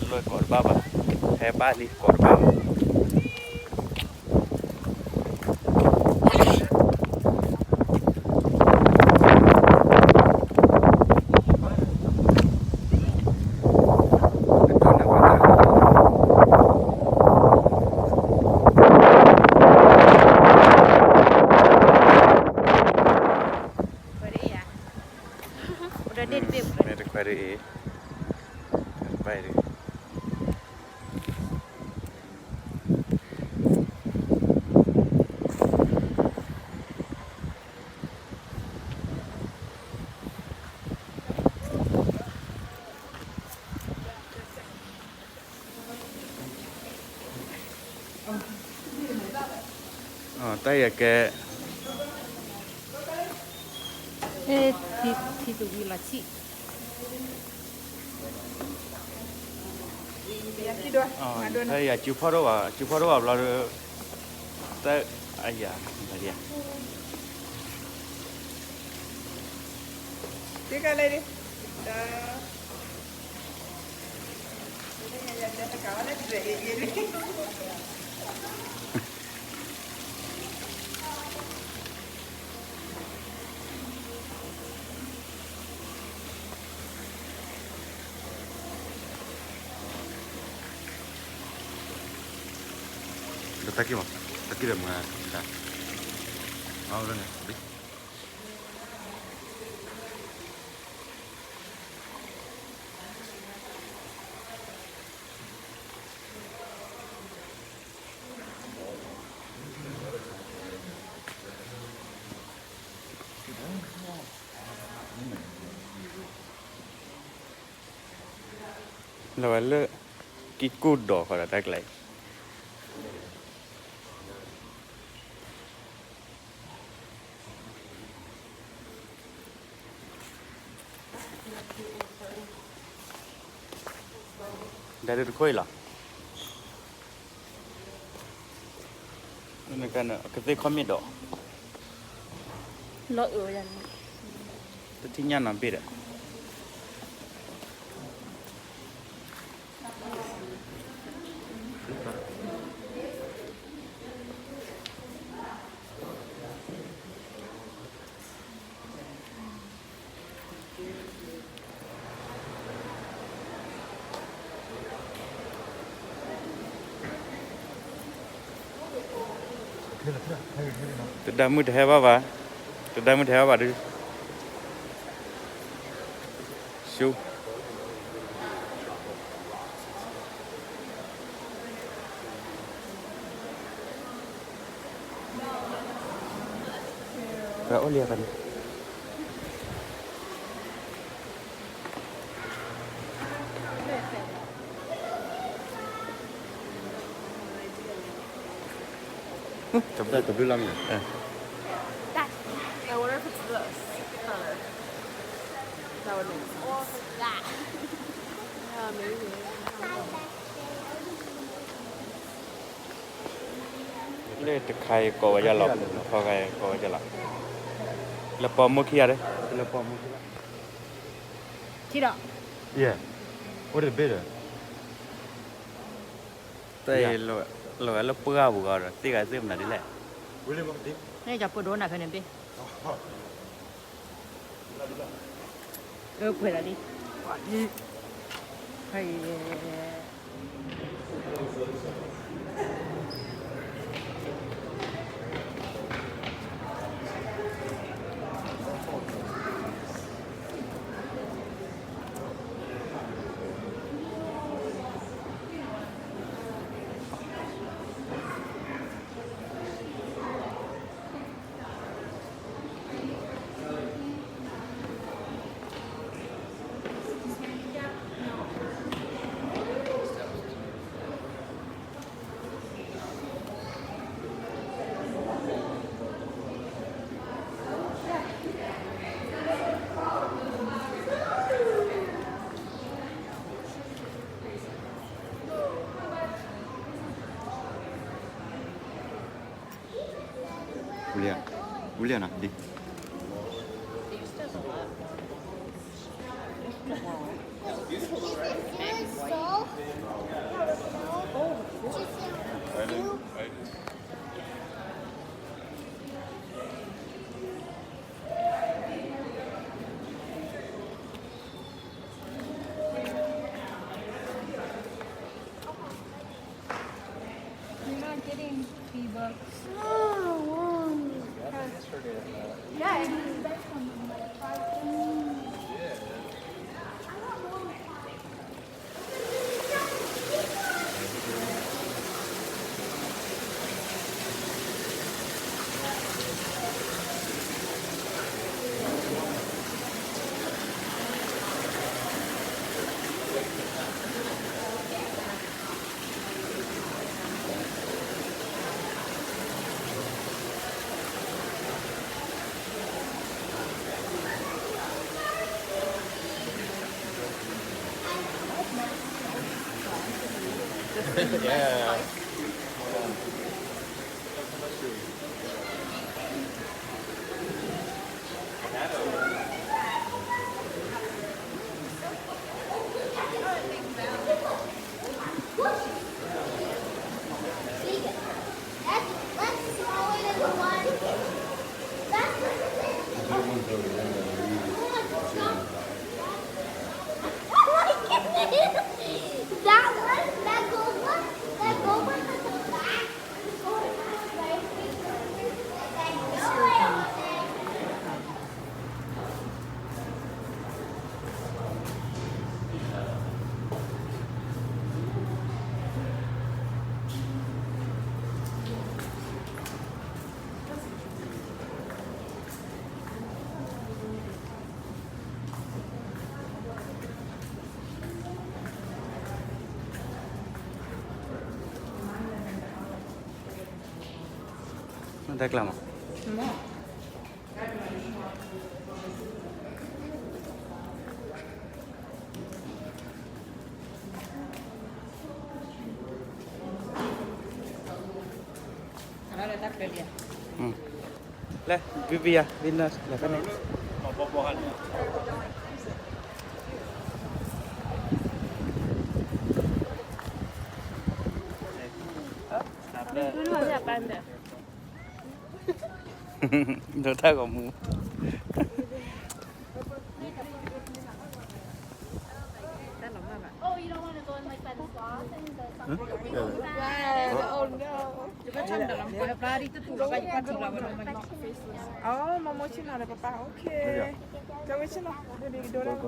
လၢကိးတဘၣ်ဘၣ်, ဟဲဘၣ်လံကိးတဘၣ်ဘၣ်. မ့ၢ်တခွဲးဒ်အံၤ, ဘၣ်အံၤဒ် တၢ်ယၤကဲ, ထံတဝံၤလီၤဆံး, တၢ်ယၤစုဖီၣ်ထီၣ်ဘၣ်, စုဖီၣ်ထီၣ်ဘၣ်ဘျီဒီး, တၢ်အယၤ, တကလဲၣ်ဒ် တၢ်က့ၤမး, တၢ်က့ၤဒီးမၤ, အဝဲန့ၣ် လီၤဝဲလၢ ကံၢ်ကူၣ်ဒိးဃီဒီးတၢ်ကျဲ ဒၣ်ဒုးတခိၣ်အံၤလီၤ. ကသ့ၣ်ခီၣ်မ့ၣ်ဒီး လီၤအုးဝဲဒၣ်န့ၣ် တထံၣ်ညၣ်နီၤဘ့ၣ်ဒီး တဒါမုၢ်တဟဲဘၣ်ဘၣ်, တဒါမုၢ်တဟဲဘၣ်ဘၣ်ဒုး ဆူ ပအိၣ်လံအခါန့ၣ် တဘျုးလီၤမ့ၢ် I wonder if it's this color. That would make sense. Yeah, maybe. လၢတခါအံၤကိးဝဲဒ်လဲၣ်, ထီခါအံၤကိးဝဲဒ်လဲၣ်, လၢပိာ်မုၣ်ခံဂၤဒီး လၢပိာ်မုၣ်ခံဂၤ, ထံဒီး ယဲ, အိၣ်တဘ့ၣ်ဒီး တၢ်အံၤ လီၤဝဲလၢပှၢ်ပူၤဂီၢ်ဒီး သ့ၣ်ဂၤသ့ၣ်မနုၤဒ်လဲၣ်, န့ၣ်ကပှဲၤဒိၣ်နၤဖဲန့ၣ်ဘ့ၣ် အၢ ပှဲၤလီၤလံ, Julia, Julia နၤ ဒ် This is so Yeah. That's, that's smaller than the one. That's, come on, stop. That one, that gold one, that gold one has a black. Nda clà:ma. Leh, bibia, binas, leh kane. Dota kamu. Oh, you don't want to go in like by the sloth and the soccer? Yeah. Oh, no. Oh, mama, she's not a papa. Okay. Go, go, go.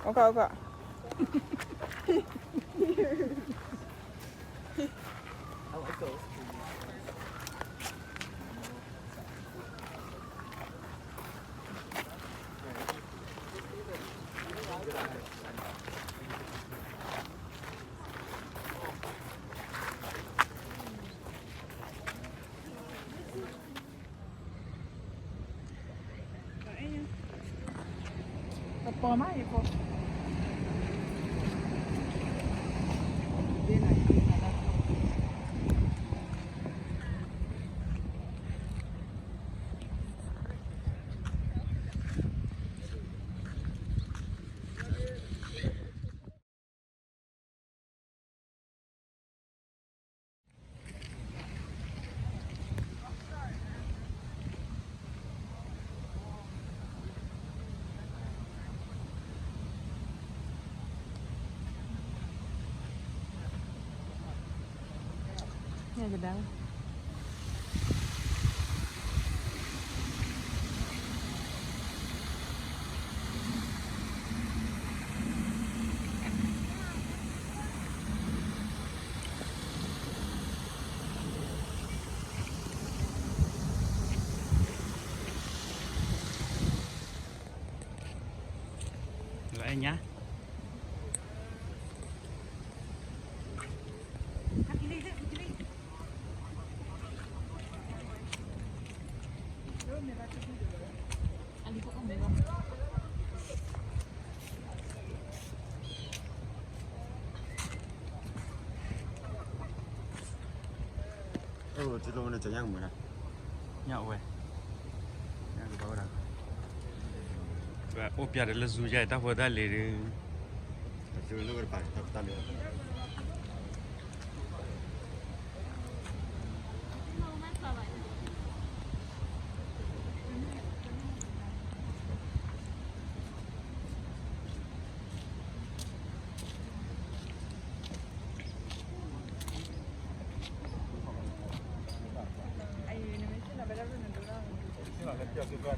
Okay, okay. Ê, တလိၣ်ဝဲန့ၣ် ကညၣ်ကမုာ်နၤ, ညၣ်အိၣ်ဝဲ, ညၣ်ကဘၣ်ဝဲဒၣ်, အိၣ်ပျးဒီးလၢ zoo ယါအံၤ တၢ်ဖိတၢ်လံၤဒီး, တၢ်လံၤ, တၢ်လံၤ, တၢ်လံၤ, ကီၢ်သီၣ်လီ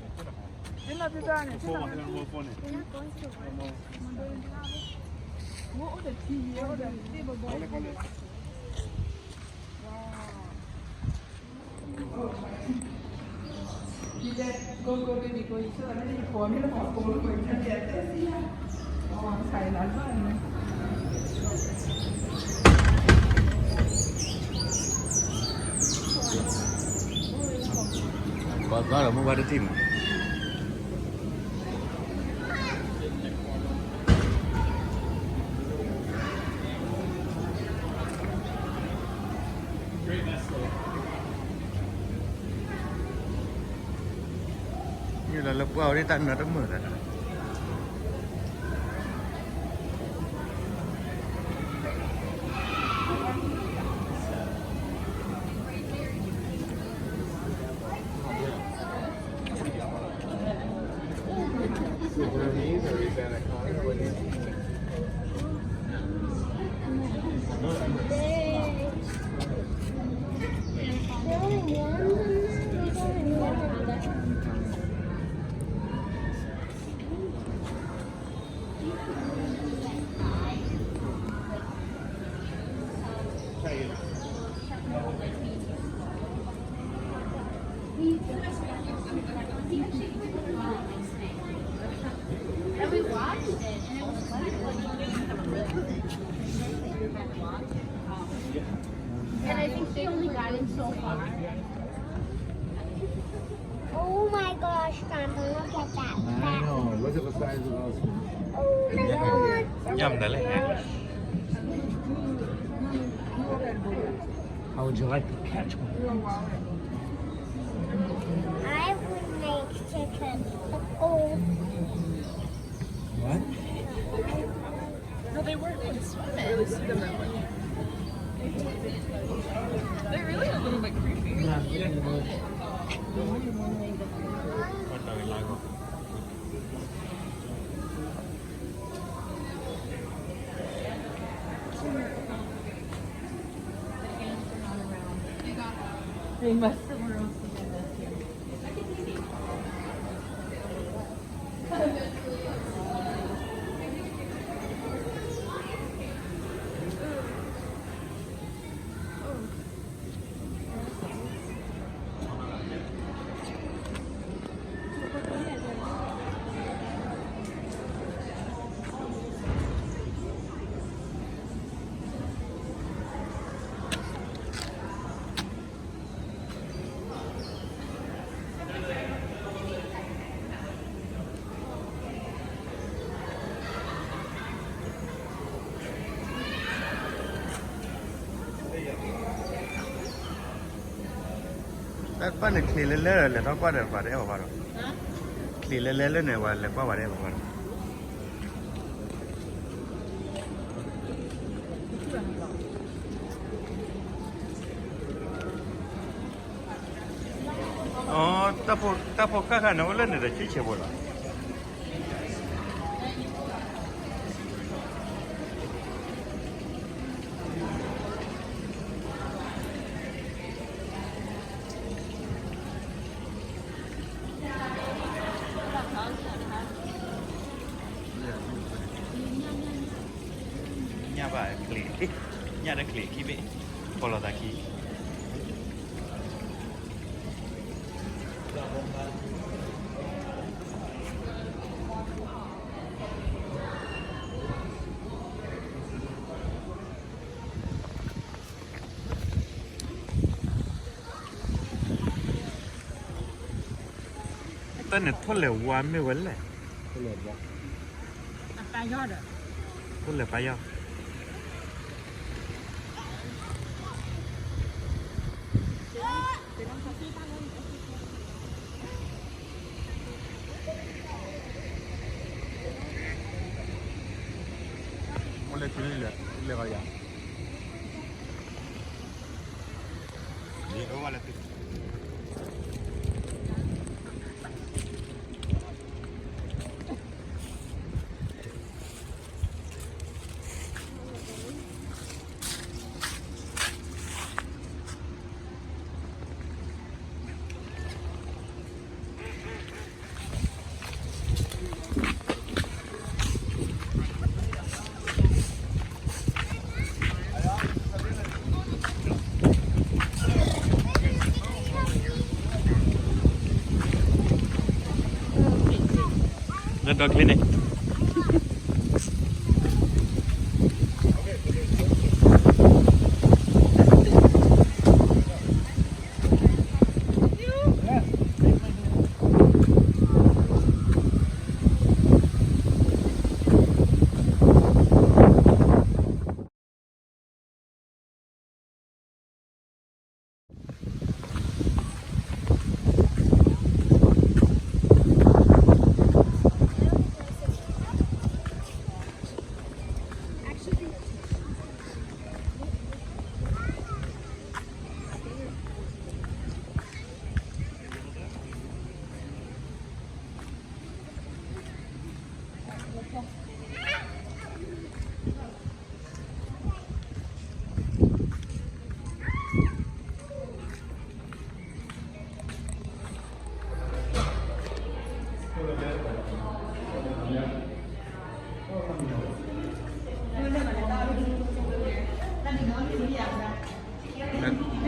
ၤ မုၢ်ဝါတထံၣ်မး န့ၣ်လီၤလၢပှၢ်ဝဲဒၣ်တၢ်နၢတမုာ်သး And I think they only got in so far. Oh my gosh, Grandpa, look at that. I know. Look at the size of those. Oh my God. Yum, dale. How would you like to catch one? I would like to catch. Oh. What? No, they weren't really swimming. Really see them that way. They're really a little bit creepy. They must have were else to get this here.တၢ်တဖၣ်န့ၣ် ချံးလဲၤလဲၤ လဲၤထီၣ်ကွၢ်ဒီးပှၤတအဲၣ်ပှၤဘၣ်ဒီး, ချံးလဲၤလဲၤလၢန့ၣ် ပှၤလဲၤကွၢ်ပှၤတအဲၣ်ပှၤဘၣ်ဒီး အ တၢ်ဖိ တၢ်ဖိဃၣ်ဃၣ်န့ၣ် အိၣ်လၢန့ၣ်ဒီးဆံးဆံးဖိလီၤ. ညၣ်ဘၣ်ချံး, ညၣ်ဒီးချံးခံဘ့ၣ်, ဖီလီၤသးခံ. တၢ်န့ၣ်ထိၣ်လဲၤဝါမ့ၢ်ဝဲလဲၣ်, ထိၣ်လဲၤဝါ, ထိၣ်လဲၤပၢ်ယီၢ်ဒီး ထိၣ်လဲၤပၢ်ယီၢ်. အိၣ်လၢခံန့ၣ်လဲၤ, လဲၤဂီၤယၤ, အိၣ်ဝဲလၢခံ တၢ်န့ၣ် ဒီးချ့န့ၣ်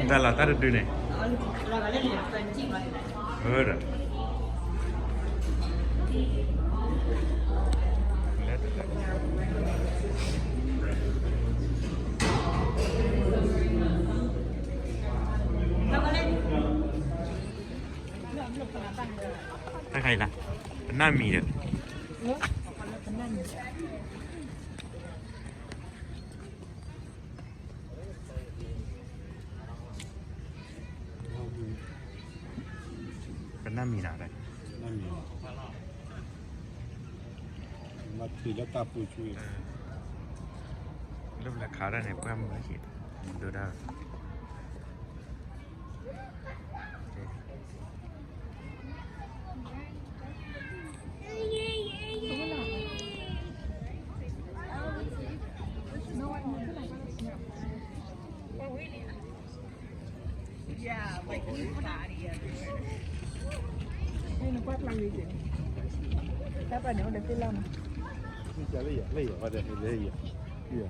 တၢ်လီၤတၢ်တဒုန့ၣ် ဒီး တၢ်ခါအံၤလၢ ပနၢ်မံၤဒီး ပနၢ်မံၤနၤဒီး မၤထံၣ်လၢတၢ်ပူၤဆူၣ် လၢပျၢၤခးဒၣ်န့ၣ် ပှၢ်မုၢ်ဟံၣ် ဒိၣ်ဒၣ်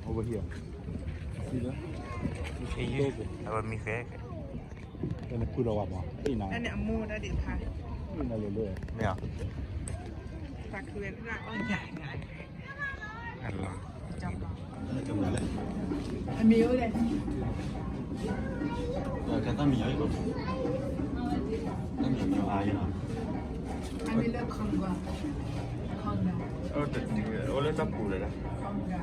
Over here. See that? အဝဲမံၤဃဲ ကဲန့ၣ်ဖုလီၤဝါမး အံၤနၤ အမိၢ်တၢ်ဒံးဖး အံၤနၤလၢလၢ မ့ၢ်ဧါ ဖးခုဝဲဖုလၢအီၣ်ညါ အလီၤ အမံၤအိၣ်လဲၣ် တၢ်မံၤညါ တၢ်မံၤညါအါယနီၤ အမံၤလၢ conga conga အိၣ်လၢတၢ်ပူၤလဲၣ် conga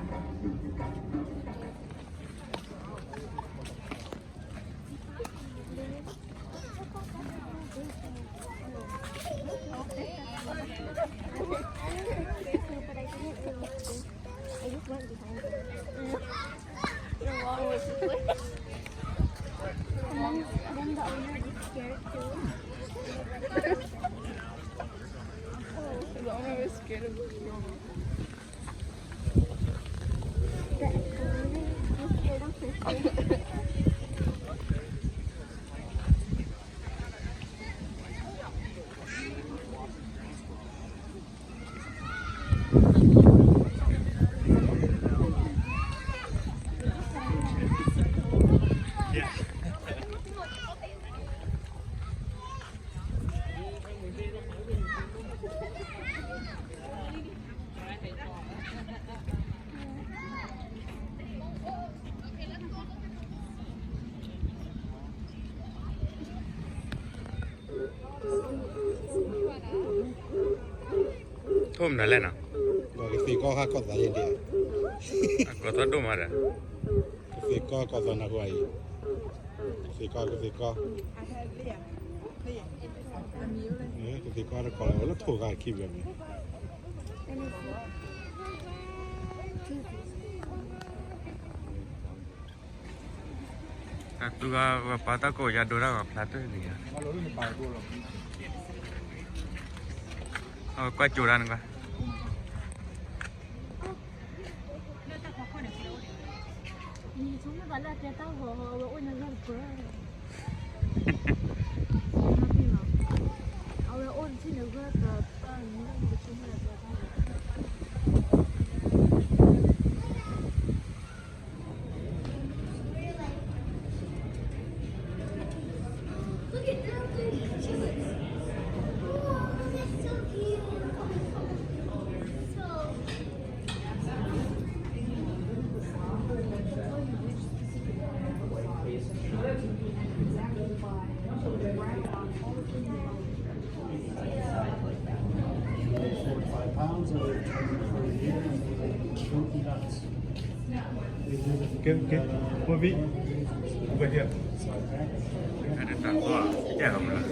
ထိၣ်မနုၤလဲၣ်နီၤ ကသ့ၣ်ကီၢ်ခါကီၢ်သးလံဒံး အကီၢ်သီၣ်ဒိၣ်မးဒီး ကသ့ၣ်ကီၢ်ကီၢ်သီၣ်နၢ်ဟူအံၤ ကသ့ၣ်ကီၢ် ကသ့ၣ်ကီၢ် ကသ့ၣ်ကီၢ်တကီၢ်လၢ လၢထိၣ်ဂၤခံဘျီန့ၣ် တၢ်ကျူဂၤ ပှၤပာ်တၢ်ကိးယၤဒိတၢ်ဂီၤဖျါတၢ်န့ၣ် အဝဲကွၢ်ကၠိဒၣ်န့ၣ်ကွၢ် အဝဲအိၣ်တထံၣ်န့ၣ်ဂၢၢ်တၢ်တၢ်န့ၣ် Look at those pretty chickens. Oh, that's so cute. Okay, okay. Over here. Over here. Ada tak kau, kita kamu lah.